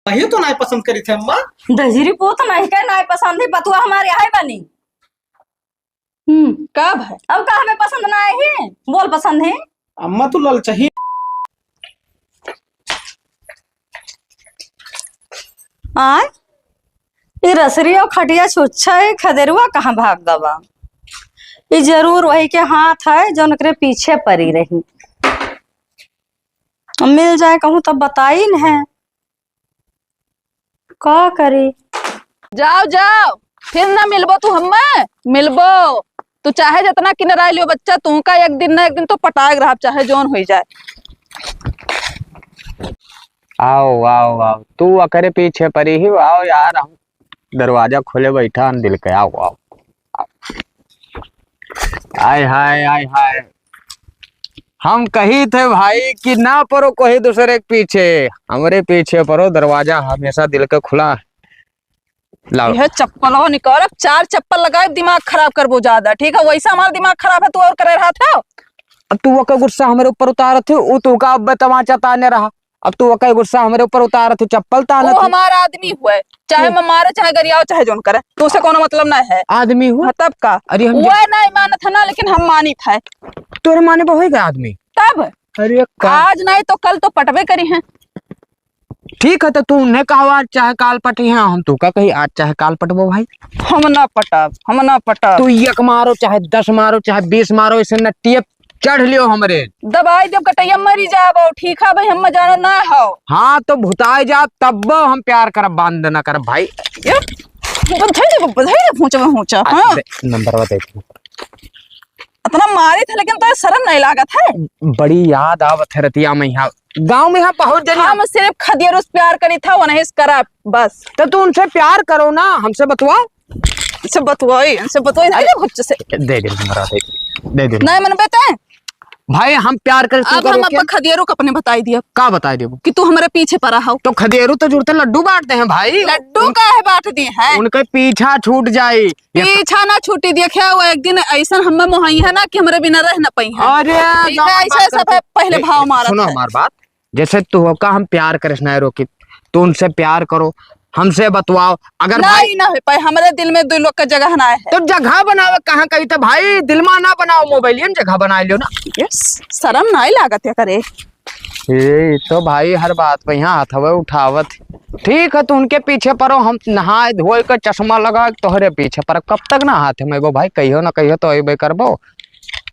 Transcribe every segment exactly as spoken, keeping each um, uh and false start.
वही तो नाहीं पसंद करी थे अम्मा। दहिजरी पूत नाहीं के नाहीं पसंद ही, बतुआ हमारे यहाँ बनी। हम्म, का भाई? अब का हमें पसंद ना है? बोल पसंद है? अम्मा तू ललचही। आय, ई रसरी और खटिया छुच्छा है, खदेरुआ कहाँ भाग गवा? ई जरूर वही के हाथ है जो उनकरे पीछे परी रही। मिल जाए कहूँ तब बताई न है। का करी? जाओ, जाओ, फिर ना मिलबो तू हम्मे, मिलबो। तू चाहे जितना किनराई लियो बच्चा, तू का एक दिन ना एक दिन तो पटाए रहा, चाहे जौन होई जाए। आओ, आओ, आओ, तू अकरे पीछे परी ही, आओ यार, हम दरवाजा खोले बैठा हन दिल के, आओ, आओ, आओ। आय हाय, आय हाय। हम कही थे भाई कि ना परो कोई दूसरे के पीछे, हमरे पीछे परो, दरवाजा हमेशा दिल के खुला। लाओ। यह चप्पल हो निकाल, अब चार चप्पल लगाए, दिमाग खराब करबो ज्यादा, ठीक है? वैसा हमारा दिमाग खराब है, तू और करे रहा था। अब तू ओकर गुस्सा हमरे ऊपर उतारत हो, उ तू का अब तमाचा ताने रहा। अब तू ओकर गुस्सा हमरे ऊपर उतारत हो, चप्पल तानत वो हो। हमारा आदमी हुए, चाहे हम्म। मैं मारे, चाहे गरियाओ, चाहे जौन करे, तो उसे कोनो मतलब ना है। आदमी हुए? हाँ, तब का? अरे हम वो जब नहीं मानत है ना, लेकिन हम मानित है। तोरे माने पर होई गया आदमी? तब? अरे का? आज नहीं तो कल तो पटबे करी हैं। ठीक है, तो तू उन्हें कहो आज चाहे काल पटी हैं, हम तू का कही आज चाहे काल पटबो भाई। हम ना पटब, हम ना पटब। तू एक मारो, चाहे दस मारो, चाहे बीस मारो, इसे नट्टिए चढ़ लियो हमरे। दबाई देब कटैया मरी जाबो, ठीक है भाई, हम जानो ना हो। हाँ, तो भुताई जा तब हम प्यार करब, बांध ना करब भाई। ये बधाई दे, बधाई दे, भूचा, भूचा, आ, हाँ। दे, नंबर बता दे। इतना मारी था, लेकिन तो शर्म नहीं लागत है। बड़ी याद आवत है रतिया में यहाँ, गाँव में यहाँ बहुत जनी हम सिर्फ खदियरू से प्यार करी था, वो नहीं से करब, बस। तो तू उनसे प्यार करो ना, हमसे बतवाओ। इनसे बतवाई, इनसे बतवाई, अरे भुच्च से। दे दे नंबर, दे दे, दे दे। नहीं मन बेटे। भाई हम प्यार करते अब हम करो क्या? अब खदियरू को अपने बताई दिया। का बताई देबो? कि तू हमारे पीछे परा हो। तो खदियरू तो जुड़ते लड्डू बांटते हैं भाई। लड्डू उन-, का है बांट दिए हैं? उनके पीछा छूट जाई। ये पीछा ना छूटी, देखे वो एक दिन ऐसन हमें मोहाई है ना कि हमरे बिना रह ना पाई है। अरे, ठीक है, ऐसे सब है, पहले ए, भाव ए, मारा सुनो था। हमार बात, जैसे तू का हम प्यार करे से ना रोकी, तू उनसे प्यार करो, हमसे बतवाओ। अगर भाई नहीं, ना हो पाए, हमरे दिल में दो लोग का जगह ना है। तो जगह बनावे कहाँ कही तो भाई, दिल में ना बनाओ, मोबाइल में जगह बना लियो ना। ये शर्म नहीं लागत है करे। ए, तो भाई हर बात पे यहाँ हाथ हवे उठावत। ठीक है, तू उनके पीछे परो, हम नहाए धोए के चश्मा लगा के तोहरे पीछे पर। कब तक ना हाथ में एगो भाई, कहियो ना कहियो तो अइबे करबो।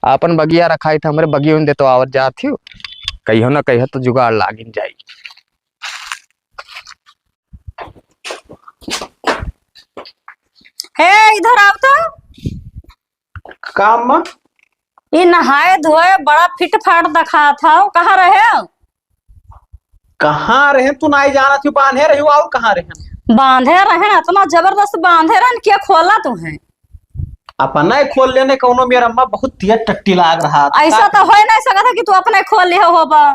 आपन बगिया रखाई था, हमरे बगियो में दे तो आवत जात ही, कहियो ना कहियो तो जुगाड़ लागिन जाई। हे, इधर आओ तो। का अम्मा? ई नहाए धोए बड़ा फिट फाट दिखात हौ, कहाँ रहे? कहाँ रहे तू नाई जानत ही, बांधे रही और कहाँ रहे? बांधे रहे, इतना जबरदस्त बांधे रहे, के खोला तू है? अपना ही खोल लेने कौनो मेरा अम्मा बहुत तेज टट्टी लाग रहा था। ऐसा तो हो ही नहीं सकता कि तू अपना ही खोल लिया होबा।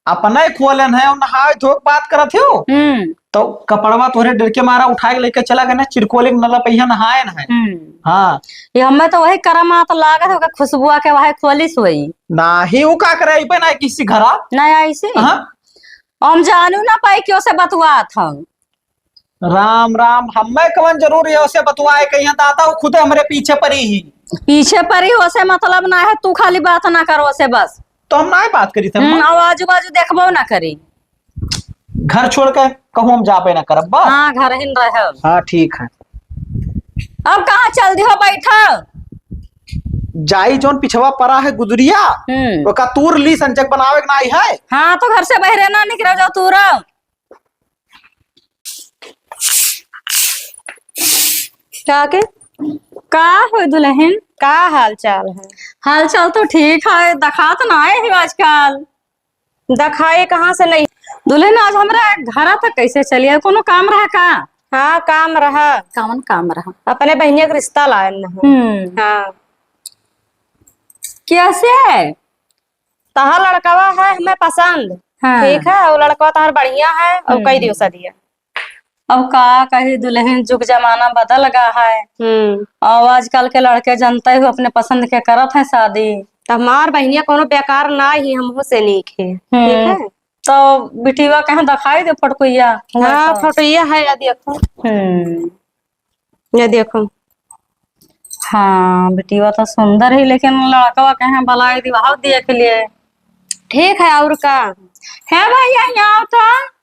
अपना ही खोलन है, नहाए धो के बात करत हो। हम्म। तो कपड़वा तोहरे डर के मारा उठा के लेके चला गए ना, चिरकोली के नला पहिया नहाए न है। हम्म। हाँ। ये हमें तो वही करामात लागत है, ओकर खुशबुआ के वही खोलिस होई। नाही, वो का करे, अइबे ना किसी घरा। नहीं, ऐसी? हाँ। हम जानू ना पाई कि ओसे बतुआत हम। राम राम, हमें कवन जरूरी है ओसे बतुआए, कहिया दादा वो खुदे हमरे पीछे परी ही। पीछे परी, ओसे मतलब ना है, तू खाली बात ना कर ओसे बस। तो हम ना बात करी थे, हम्म, अम्मा। अब आजू बाजू देखबो ना करी। घर छोड़ के कहूँ हम जाबे ना करब, बस। हाँ, घर ही रहे। हाँ, ठीक है। अब कहाँ चल दिहो, बैठा। जाई जौन पिछवा परा है गुदरिया, हम्म। ओका तूर ली, संजग बनावे के नाई है। हाँ, तो घर से बहरे ना निकल जाओ तूरा। का के? का हो दुल्हन? का हाल चाल है? हाल चाल तो ठीक है, दखात ना आए हो आजकल। दखाए कहाँ से नहीं? दुल्हन, आज हमरा घरा तक कैसे चली आए? कोनो काम रहा का? हाँ, काम रहा। कौन काम रहा? अपने बहनिया के रिश्ता लायन न हो। हम्म। हाँ। कैसे? तहार लड़कवा है हमें पसंद, हाँ। ठीक है, और लड़कवा तहार बढ़िया है, और हम्म। कई दियो सदिया। अब का कही दुल्हन, जुग जमाना बदल गा है। हम्म। और आजकल के लड़के जनते हो अपने पसंद के करत हैं शादी। तो हमार बहनिया कोनो बेकार ना ही, हमहू से नीक है, हम्म। ठीक है। तो बिटिया कहाँ देखाई दे फटकुइया? हाँ, तो। फटकुइया है, या देखो। हम्म। या देखो। हाँ, बिटिया तो सुंदर ही, लेकिन लड़कवा कहाँ बलाई दी, वहाँ देख लिए। ठीक है, और का? है भैया, यहाँ आओ तो।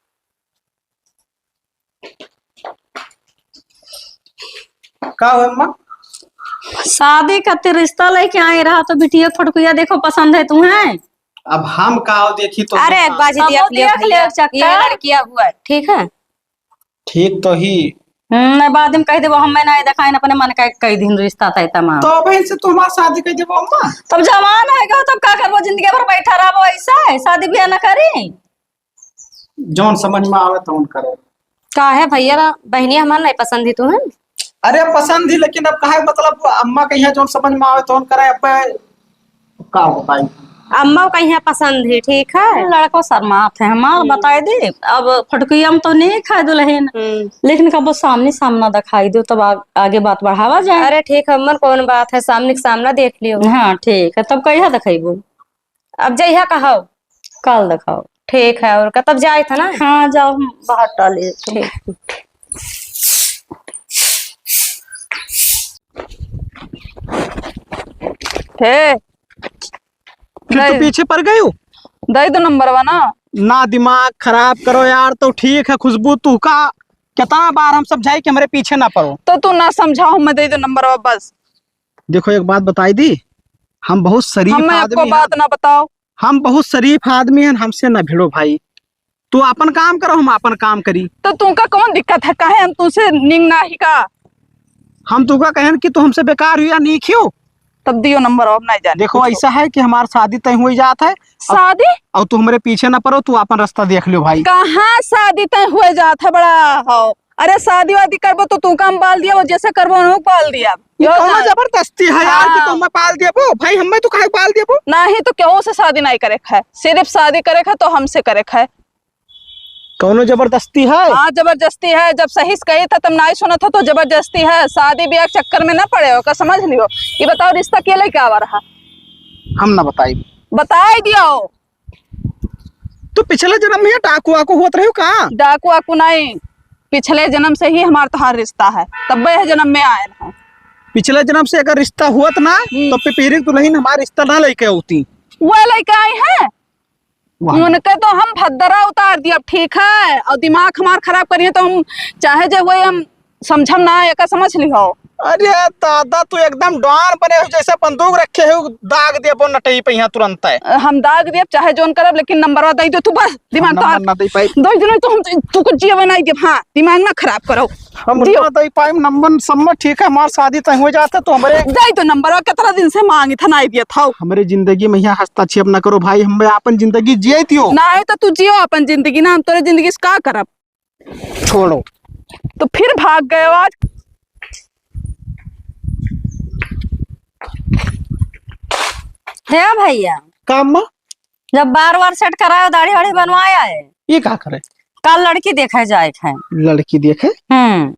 का हो अम्मा? शादी खातिर रिश्ता लेके आए रहा तो बिटिया फटकुइया देखो पसंद है तुम्हें? अब हम का हो देखी तो अरे, एक बाजी तब देख वो लियो देख भैया, लियो चक्कर। ये लड़किया हुआ है, ठीक है? ठीक तो ही। हम्म, नहीं बाद में कह देबो, हमें नहीं देखाइन, अपने मन का कह दिन रिश्ता तय तमाम। तो अबे से तुम्हार शादी कह देबो अम्मा। तब जवान है गो, तब का करबो, जिंदगी भर बैठा रहबो ऐसा है, शादी ब्याह न करी। जौन समझ में आवे तौन करे। काहे भैया, बहनिया हमार नहीं पसंद ही तुम्हें? अरे पसंद ही, लेकिन अब काहे मतलब अम्मा कहिया जौन समझ में आवे तौन करे। अब का बताई? अम्मा कहिया पसंद ही, ठीक है? लड़को शर्मात है हमार, हम्म। बताई दी। अब फटकुइया में तो नहीं खाए दुल्हन, हम्म। लेकिन कबो सामने सामना दिखाई दो, तब आ-, आगे बात बढ़ावा जाए। अरे ठीक है अम्मा, कौन बात है, सामने के सामना देख लियो। हाँ ठीक है, तब कहिया दिखेबो? अब जइहा कहो। कल देखाओ। ठीक है, और का तब जाए था ना? हाँ, जाओ, हम बाहर टाले। ठीक। हे, फिर तो दे। पीछे पड़ गई हो। दे दो नंबरवा ना। ना दिमाग खराब करो यार, तो ठीक है खुशबू, तू का कितना बार हम समझाई कि हमरे पीछे ना पड़ो। तो तू ना समझाओ, मैं दे दो नंबरवा बस। देखो एक बात बताई दी, हम बहुत शरीफ हमें आदमी आपको हैं। बात ना बताओ। हम बहुत शरीफ आदमी हैं, हमसे ना भिड़ो भाई। तू आपन काम करो, हम आपन काम करी। तो तुमका कौन दिक्कत है? काहे हम तुमसे निंग ना ही का? हम तुमका कहन कि तू हमसे बेकार हुई या नीक हो? तब दियो नंबर, अब नहीं जाने देखो, कुछ। ऐसा है कि हमार शादी तय हुई जात है। अब शादी? और तू हमरे पीछे ना पड़ो, तू आपन रास्ता देख लियो भाई। कहाँ शादी तय हुए जात है बड़ा हो? अरे शादी वादी करबो तो तू काम बाल दिया, वो जैसे करबो उन्हों बाल दिया। ये यो कौनो ना। जबरदस्ती है यार कि हाँ। तुम बाल देबो? भाई हमें तो काहे बाल देबो? नहीं तो केहू से शादी नहीं करे है, सिर्फ शादी करे है तो हमसे करे है। कौनो जबरदस्ती है? हाँ जबरदस्ती है, जब सही से कही था तब नहीं सुना था तो जबरदस्ती है। शादी ब्याह के चक्कर में ना पड़े हो का, समझ लियो। ये बताओ रिश्ता के लेके आवा रहा? हम ना बताई। बताई दियो। तू पिछले जन्म में डाकू वाकू होत रही का? डाकू वाकू नहीं, पिछले जन्म से ही हमार तोहार रिश्ता है, तब यह जन्म में आयल है। पिछले जन्म से अगर रिश्ता हुआ तो ना, हम्म। तो पिपीरी दुल्हन हमार रिश्ता ना लेके होती। वो लेके आई है, वाह। उनके तो हम भद्दरा उतार दिया, ठीक है, और दिमाग हमार खराब करिए तो हम चाहे जे वो हम समझम ना, एका समझ लिहो। अरे दादा, तू एकदम डॉन बने हो, जैसे बंदूक रखे हो, दाग देबो नटई पे यहाँ तुरंत है। हम दाग देब, चाहे जोन करब, लेकिन नंबरवा दे दो तू, बस दिमाग हम तो नंबर ना दे पाई। दो दिन तो हम तू कुछ जियवे नहीं देब। हाँ, दिमाग ना खराब करो। हम दियो। ना दे पाई नंबर, सम्मत ठीक है, हमार शादी तय हो जाता तो हमरे दे दो नंबरवा, कितना दिन से मांगी था, नहीं दिया था। हमरे जिंदगी में यहाँ हस्तक्षेप ना करो भाई, हम अपन जिंदगी जियती हो। नहीं तो तू जियो अपन जिंदगी ना, हम तोरे जिंदगी से का करब? छोड़ो। तो फिर भाग गए आज। हे भैया। का अम्मा? जब बार बार सेट करायो, दाढ़ी वाढ़ी बनवाया है। ये का करे? कल लड़की देखे जाए है। लड़की देखे? हम्म।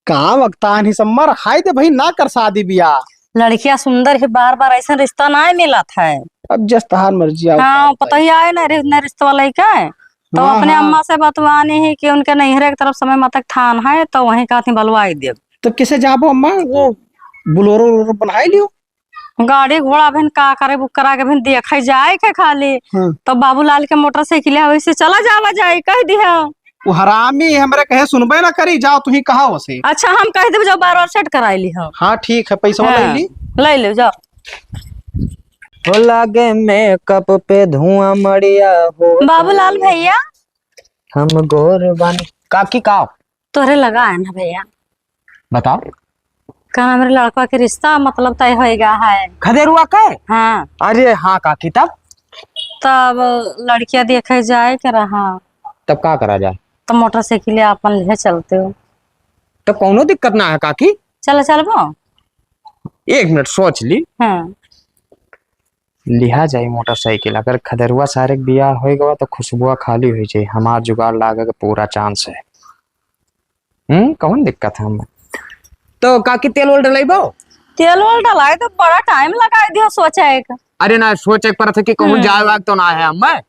का वक्तान ही सम्मर, हाय दे भाई, ना कर शादी बियाह। लड़किया सुंदर है, बार बार ऐसा रिश्ता ना मिलत है। अब जस तहार मर्जी आओ, हाँ, का पता ही आए ना रि-, ना रिश्ते वाला ही का है। तो हाँ, अपने हाँ। अम्मा से बतवानी है कि उनके नैहरे की तरफ समय मतक थान है, तो वहीं कहती बलवाई देब। तो किसे जाबो अम्मा, वो बोलेरो वोलेरो बनाई लियो। गाड़ी घोड़ा भिन का करे, बुक करा के भिन देखे जाए के खाली। हाँ। तो बाबूलाल के मोटरसाइकिल है, वैसे चला जावा जाए, कह दिया। वो हरामी हमरे कहे सुनबे ना करी, जाओ तुही कहा उसे। अच्छा, हम कह देब, जाओ बार बार सेट कराई ली हो। हाँ, ठीक है, पैसा हाँ, ले ली। ले लो, जाओ। हो लागे मेकअप पे धुआं मड़िया हो। बाबूलाल भैया। हम गोर बानी। काकी का? तोहरे लगा है ना भैया। बताओ। का हमरे लड़का के रिश्ता मतलब तय होएगा है। खदेरुआ के? हाँ। अरे हाँ काकी, तब? तब लड़किया देखे जाए के रहा। तब का करा जाए? तो मोटरसाइकिल आपन ले चलते हो। तो कौनो दिक्कत ना है काकी। चलो चलबो। एक मिनट सोच ली। हाँ। लिहा जाई मोटरसाइकिल। अगर खदेरुआ सारे के बियाह होई गवा तो खुशबुआ खाली होई जाई। हमार जुगाड़ लागे के पूरा चांस है। हम्म, कौन दिक्कत है हमें? तो काकी तेल वोल डलाइबो? तेल वोल डलाए तो बड़ा टाइम लगाए दियो सोचे एक। अरे ना, सोचे एक परत है कि कहूँ हम्म। जाए वाग तो ना है हमें।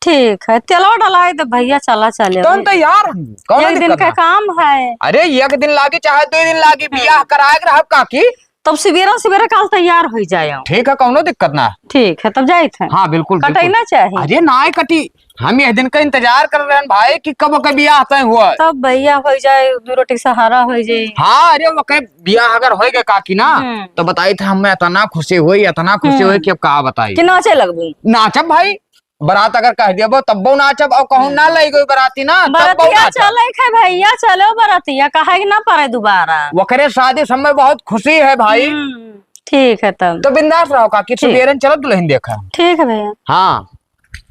ठीक है, तेलवा डलाइ दे भइया, चला चले। तो हम तैयार हैं, कौनो एक दिन दिक्कत का ना। काम है। अरे, एक दिन लागी चाहे दुइ दिन लागी, हम्म। बियाह कराए के रहब काकी। तब सवेरे सवेरे काल तैयार होइ जाए। ठीक है, कौनो दिक्कत ना। ठीक है, तब जाइत है। हाँ, बिल्कुल, कटै बिल्कुल। ना चाही। अरे, नाहीं कटी, हम यह दिन का इंतजार कर रहे हैं भाई कि कब ओके बियाह तय हुआ। तब भइया होइ जाए, दुइ रोटी सहारा होइ जाए। हाँ, अरे, ओके बियाह अगर होइ गए काकी ना, हम्म। तो बताइत है, हमें इतना खुशी हुई, इतना खुशी हुई हम्म। कि अब का बताई। कि नाचे लगबू? नाचब भाई, बरात अगर कह देबो तब्बो नाचब, और कहूँ ना हम्म। लइ गई बराती ना, तब्बो बरतिया नाचब। चले है भइया, चलो बरतिया, काहे के ना परे दोबारा। ओकरे शादी सब में बहुत खुशी है भाई। हम्म, ठीक है तब। तो बिंदास रहो काकी, ठीक। सुबेरन चलब दुलहिन देखा। ठीक है भइया। हाँ,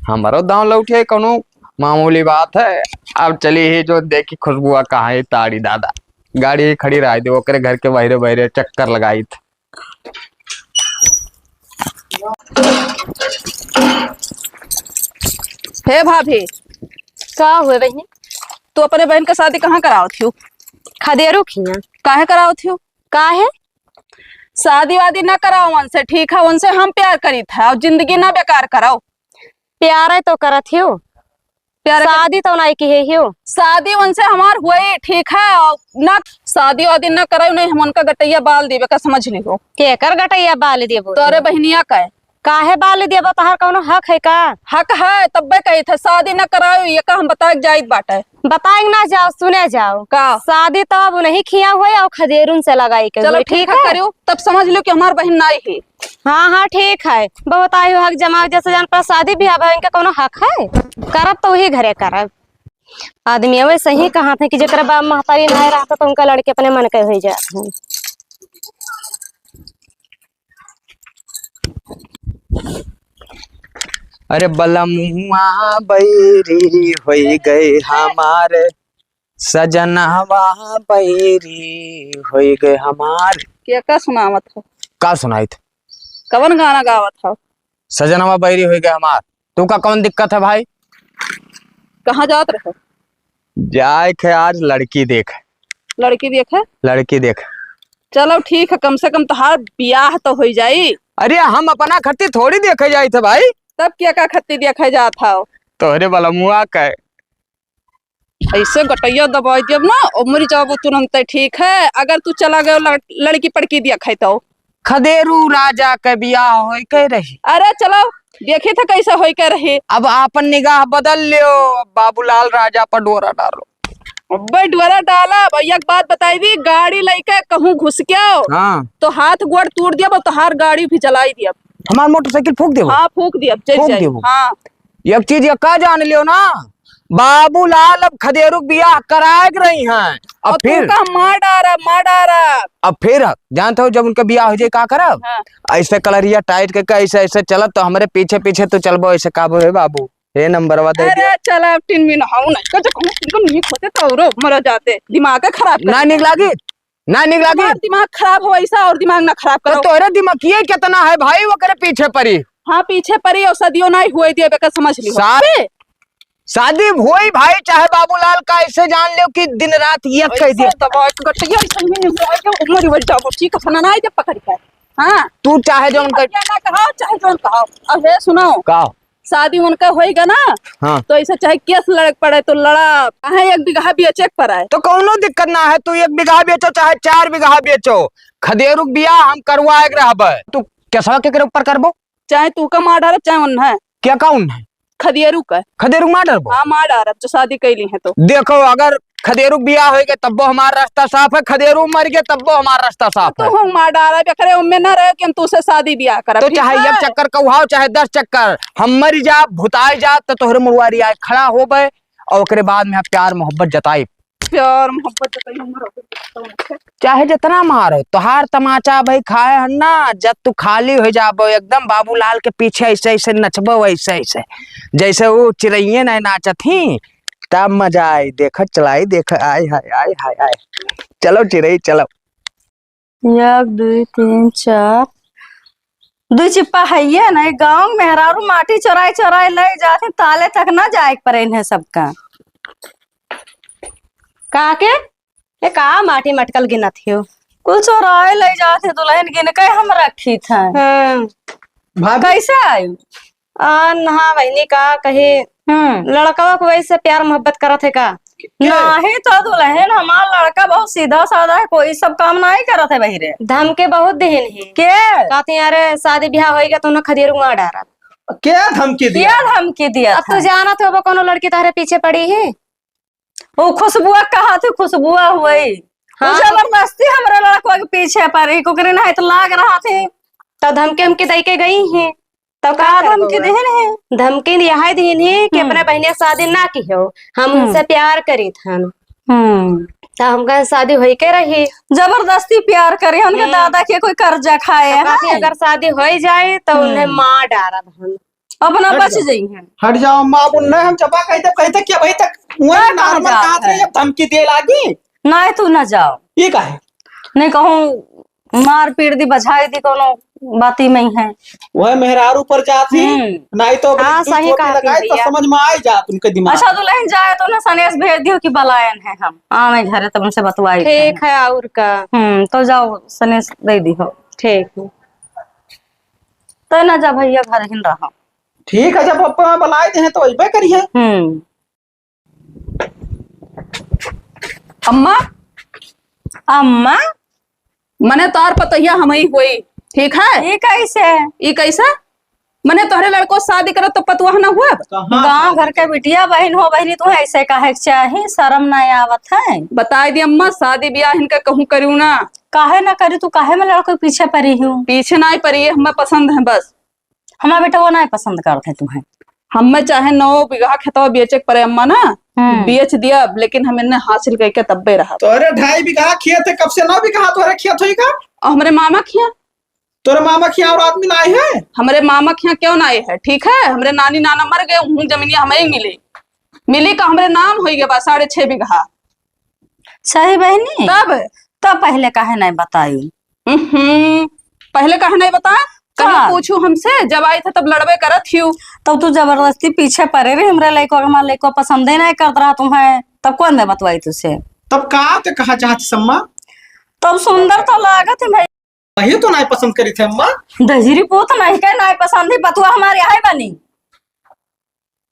हमरो दाँव लौटे कौनो मामूली बात है। अब चली ही जो देखी खुशबुआ कहाँ है, ताड़ी दादा। गाड़ी खड़ी रह दे, ओकरे घर के बहरे बहरे चक्कर लगाइत। हे भाभी, का हुए बहिनी? तू अपने बहन का शादी कहाँ करावत हियो? खदेरू खिया। काहे करावत हियो? काहे? शादी वादी ना कराओ उनसे, ठीक है? उनसे हम प्यार करीत है और जिंदगी ना बेकार कराओ। प्यार है तो करत हियो। प्यार कर- शादी तो नाहीं किहे हियो। शादी उनसे हमार हुई, ठीक है, और ना शादी वादी ना कराओ, नहीं हम उनका गटैया बाल देबे का, समझ लिहो। केकर गटैया बाल देबो? तोरे बहिनिया का है। काहे बाल देबो? तोहार कौनो हक है का? हक है, तब्बे कही थे शादी ना कराओ, ये का हम बताए के जाइत बाटे। बताए के ना जाओ, सुने जाओ। का? शादी तो अब नहीं खिया हुई और खदेरुन से लगाई के चलो हुई, ठीक ठीक है, है? करियो, तब समझ लो कि हमार बहिन नाई है। हाँ, हाँ, ठीक है। बहुत आयु हक जमाओ, जैसे जान पर शादी ब्याह भा इनका कौनो हक है? करब तो वही घरे करब। आदमी वैसे ही कहा थे कि जेकरा बाप महतारी ना रहता तो उनका लड़के अपने मन के हो जात हैं। अरे बलमुआ बैरी होई गए हमार, सजनवा बैरी होई गए हमार। के का सुनावत हो? का सुनाइत? कवन गाना गावत हो? सजनवा बैरी होई गए हमार। तू का कौन दिक्कत है भाई? कहाँ जात रहे? जाए खे आज लड़की देख। लड़की देखे? लड़की देख। चलो ठीक है, कम से कम तोहार बियाह तो होई जाई। अरे हम अपना खत्ती थोड़ी देखे जाइत है भाई। तब के का खत्ती देखे जात हो? तोहरे बलमुआ के। ऐसे गटैया दबाई देब ना, और मर जाबो तुरंते, ठीक है? अगर तू चला गयो लड़-, लड़की पड़की देखे तो। खदेरू राजा के बियाह होई के रही। अरे चलो, देखी थे कैसे होई के रही। अब आपन निगाह बदल लियो, अब बाबूलाल राजा पर डोरा डालो। अबे डोरा डाला, भैया एक बात बताई दी, गाड़ी लइके कहूँ घुस के आओ, हाँ। तो हाथ गोड़ तोड़ दिया, तोहार गाड़ी भी जलाई दिया। हमार मोटरसाइकिल फूंक देबो? हाँ, फूंक दिया, जल फूंक जाए। देबो? हाँ। एक चीज ये का जान लियो ना, बाबूलाल अब खदेरू के बियाह कराए के रही हैं। अब और तू फिर का मार डारा, मार डारा। अब फिर जानत हो, जब उनका बियाह हो जाए, का करब? हाँ। ऐसे कलरिया टाइट करके ऐसे, ऐसे चलब, तो हमरे पीछे, पीछे तू चलबो, ऐसे कहबो, "हे बाबू, हे नंबरवा दे अरे, दियो।" चला, अब तीन मिनट, हाँ, नहीं, कजो कहूँ, तुमको नहीं होते तो औरो मर जाते, दिमाग का खराब कर ना देते। निक लागी? ना निक लागी? हमार दिमाग खराब हो, ऐसा और दिमाग ना खराब तो करो। तोहरे दिमागिए कितना है भाई, ओकरे पीछे परी। हाँ, पीछे परी और सदियों ना ही हुए दिए, बेकर समझ लियो। सारे शादी होई भाई, चाहे बाबूलाल का, ऐसे जान लियो कि दिन रात ये कह दियो। ऐसा दबा के गठिया, ऐसा ही नहीं हुआ कि उम्र ही बढ़ जाओ, ठीक है, फना ना है जब पकड़ के। हाँ। तू चाहे जौन कर। क्या ना कहा, चाहे जौन कहा। अब हे सुनो। का? शादी उनका होई गा ना, हाँ। तो ऐसे चाहे केस लड़क पड़े तो लड़ा, चाहे एक बीघा बेचे के पड़े। तो कौनो दिक्कत ना है, तू एक बीघा बेचो चाहे चार बीघा बेचो, खदेरू के बियाह हम करवाए के रहबे। तू केसवा केकरे ऊपर करबो? चाहे तू का मार डारब, चाहे उन्हें। क्या का उन्हें? खदेरू का। खदेरू मार डारबो? हाँ, मार डारब, जो शादी कैली है तो। देखो, अगर खदेरू के बियाह होई गए, तब्बो हमार रास्ता साफ है, खदेरू मर गए, तब्बो हमार रास्ता साफ तो है। हम मार डारब, एकरे उम्मे ना रहे कि हम तू से शादी बियाह करब, तो ठीक चाहे है? एक चक्कर कौहाओ, चाहे दस चक्कर, हम मर जाब, भुताई जाब, तो तोहरे मुड़वारी आए खड़ा होबे, और ओकरे बाद में हम प्यार मोहब्बत जताई। प्यार मोहब्बत जताई, हम रहो। चाहे जितना मारो, तोहार तमाचा भाई खाए हन ना, जब तू खाली हो जाबो, एकदम बाबूलाल के पीछे ऐसे ऐसे नचबो, ऐसे ऐसे, जैसे वो चिड़ैये नहीं नाचत ही, तब मजा आई। देखो चलाई, देखो, आय हाय, आय हाय, आय। चलो चिड़ै, चलो। एक, दुई, तीन, चार, दुई चिप्पा हइये ना, गाँव में मेहरारू माटी चोराई चोराई ले जात हैं, ताले तक ना जाए के परे इन्हें सबका। का के? ये का माटी मटकल गिनत हियो? कुल चोराए ले जात है दुलहिन, गिन के हम रखी था। हाँ। भाभी। कैसे आयु? आ, नहा बहिनी का कही, हम्म। लड़कवा को वैसे प्यार मोहब्बत करत है का? के? नाहीं तो दुल्हन, हमार लड़का बहुत सीधा साधा है, कोई सब काम नाहीं करत है बहिरे। धमकी बहुत दिहिन ही। के? कहती, "अरे, शादी ब्याह होइगा तो उन्हें खदेरू मार डारब।" के धमकी दिया? के धमकी दिया अब तू था? जानत हो, वो कौनो लड़की तहरे पीछे पड़ी ही? वो खुशबुआ कहा थी, खुशबुआ हुई। हाँ। वो जबरदस्ती हमरे लड़कवा के पीछे पड़ी, कुकरी नाहीं तो लाग रहा थी। तो धमकी हमकी दई के गई ही। तो का का कर धमकी बउआ? देहन है? धमकी यह देहन है कि हम्म। अपने बहिनिया शादी ना की हो, हम हम्म। उनसे प्यार करीत हन। हम्म। तो हमका शादी होई के रही। जबरदस्ती प्यार करे, उनके हम्म। दादा के कोई कर्जा खाए तो कहती, हैं? अगर शादी होई जाए तो हम्म। उन्हें मार डारब हम। अपना हट बच जाओ। जाई हैं। हट जाओ अम्मा, अब उन्हें हम जबा कहते, कहते कि अभी तक वही ना normal कहाँ कहा था? रही, अब धमकी दे लागी। नाहीं, तू ना जाओ। ये का है? नाहीं कहूँ मार पीट दी, बझाई दी, कौनो बाती में है। वह मेहरारू पर जात ही, हम्म। नाहीं तो अगर हाँ, दू सही चोटी कहा लगाई तो भैया। समझ में आई जात उनके दिमाग। अच्छा, दुल्हन जाए तो ना सनेस भेज दियो कि बलायन है हम। आवे घरे तब उनसे बतवाई ठीक है। है, और का? हम्म, तो जाओ सनेस दे दी हो। ठीक है। तो ना जा भैया, घर हिन रहा। ठीक है, जब अपना बलाए दे हैं तो अइबे करी है। हम्म। अम्मा, अम्मा? मने तोर पतोहिया हमही होई, ठीक है? ई कैसे? ई कैसे? मने तोहरे लड़को शादी करत तो पतोह ना हुआ? कहाँ गाँव शादी घर के बिटिया बहिन हो, बहिनी, तू ऐसे काहे के चाही? शर्म ना आवत है? बताई दी अम्मा, शादी ब्याह इनका कहूँ करियो ना। काहे ना करी? तू काहे में लड़को के पीछे पड़ी हूँ? पीछे ना पड़ी है, हमें पसंद है बस। हमार बेटवा नाहीं पसंद करत है तुम्हें। हमें चाहे नौ बीघा खेतवा बेचे के पड़े अम्मा ना, हम्म। बेच दिया, लेकिन हम इन्हें हासिल करके तब्बे रहा। तोरे ढाई बीघा खेत है, कब से नौ बीघा तोरे खेत होई का? और हमरे मामा खिया। तोरे मामा खिया और आदमी ना आए हैं? हमरे मामा खिया क्यों ना आए हैं? ठीक है, हमरे नानी नाना मर गए, हूँ जमीनिया हमें ही मिली, मिली का हमरे नाम होई गया बा साढ़े छह बीघा। सही बहिनी? तब? तब पहिले काहे नाहीं बताई? उहुं, पहिले काहे नाहीं बता? कहीं का? पूछू हमसे, जब आई थे तब लड़बे करत हियू। तब तू जबरदस्ती पीछे पड़े रही हमरे लइको, हमार लइको पसंदे नाहीं करत रहा तुम्हें, तब कौन मैं बतवाई तुझसे? तब का ते कहा चाहत सम्मा? तब सुंदर तो लागत है भाई। वही तो नाहीं पसंद करी थे अम्मा। दहिरी पूत नाहीं के नाहीं पसंद ही, पतुआ हमारे यहाँ बनी।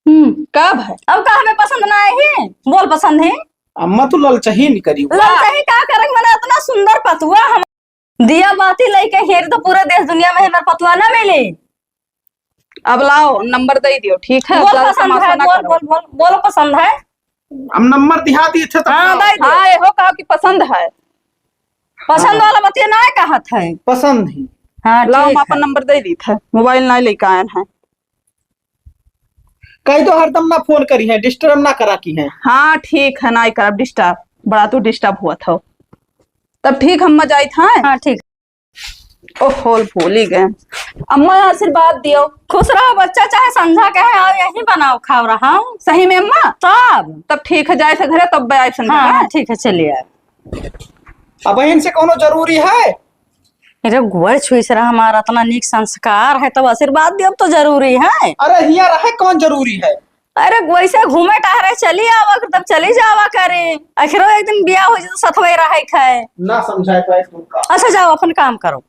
हम्म, का भाई? अब का हमें पसंद ना आए ही? बोल पसंद है? अम्मा तू ललचही नहीं करी। ललचही का करे? मैंने इतना सुंदर पतुआ हम दिया बाती लइके हेरी तो पूरे देश दुनिया में हमार पतुआ ना मिली। अब लाओ नंबर दे दियो, ठीक है? बोल ज्यादा पसंद तमाशा है, ना बोल, करो। बोल, बोल, बोलो पसंद है। हम नंबर दिहा दी थे तब हाँ, ना। दे दियो। हाँ, एहो कहा कि पसंद है। पसंद हाँ। वाला बतिया ना कहत है। पसंद ही। हाँ, लाओ, ठीक हम अपन है। नंबर दे दी थे, मोबाइल ना लेके आयन है। कही तो हरदम ना फोन करी है, डिस्टर्ब ना करा की है। हाँ, ठीक है, ना करब डिस्टर्ब, बड़ा तू डिस्टर्ब हुआ था। तब ठीक, हम जाइत हैं। हाँ, ठीक। ओहो, भूली गए। अम्मा, आशीर्वाद दियो। खुश रहो बच्चा, चाहे संझा के है, आओ यहीं बनाओ, खाओ रहा। सही में अम्मा? तब? तब ठीक है, जाए से घरे, तब आए संझा हाँ, के। हाँ, ठीक है, चलिए आए। अब इनसे कौनो जरूरी है? अरे, गोड़ छुई से रहा, हमारा इतना नीक संस्कार है, तब आशीर्वाद दियो, अब तो जरूरी है। अरे, हिया रहे कौन जरूरी है? अरे, वैसे घूमे टहरे चली आवा, तब चली जावा करे। आखिरो एक दिन बियाह हो जाए तो सथवे रहे खाए। ना समझाए पाए तुमका। अच्छा, जाओ, अपन काम करो।